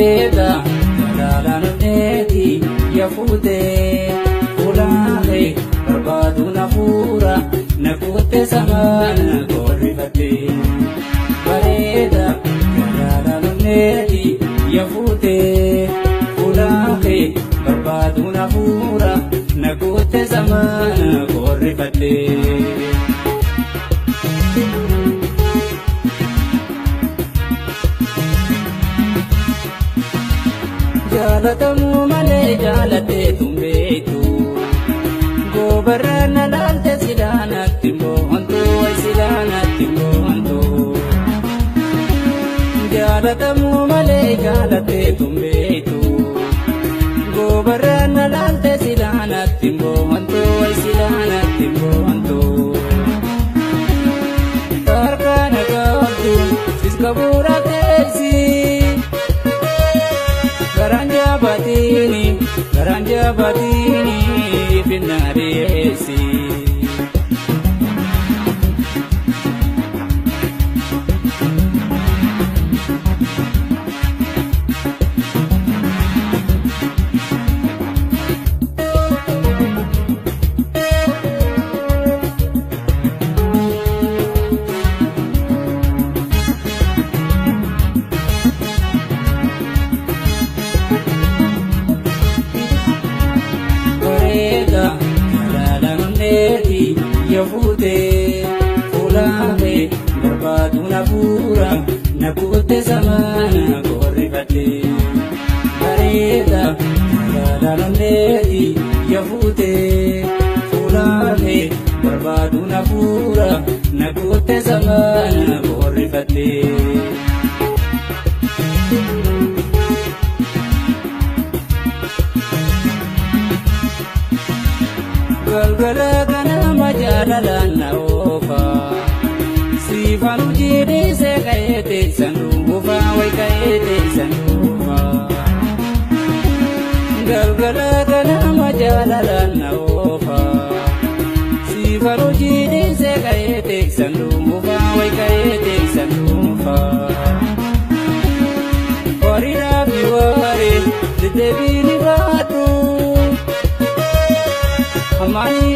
Bareeda jalalaan onneeti yafuutee fuulaanee barbaadu nafuura na kutte samaana gorrifattee. Bareeda jalalaan onneeti yafuutee fuulaanee barbaadu nafuura na kutte samaana gorrifattee. Jaalatamuu malee jaalatteetu hin beektu. Goobarra na laalte silaa natti boontu, silaa natti boontu. Jaalatamuu malee jaalatteetu hin beektu. Goobarra na laalte silaa natti boontu, silaa natti boontu. Harka na qabdu sis qabuudha teessi. Garaan jabatini, garaan jabatini, finnaadheessi. Bareeda jalalaan onneeti yafuutee fuulaanee barbaadu nafuura na kutte samaana gorrifattee. Bareeda jalalaan onneeti yafuutee fuulaanee barbaadu nafuura na kutte samaana gorrifattee. Galgala ganama jaalalaan na oofa. Siifan hojii dhiisee ka'ee teessan dhuunfa, wayi ka'ee teessan dhuunfa. Galgala ganama jaalalaan na oofa. Siifan hojii dhiisee ka'ee teessan dhuunfa, wayi ka'ee teessan dhuunfa. Horiidhaa fi waaree deddeebiin baadhu. Ammaanii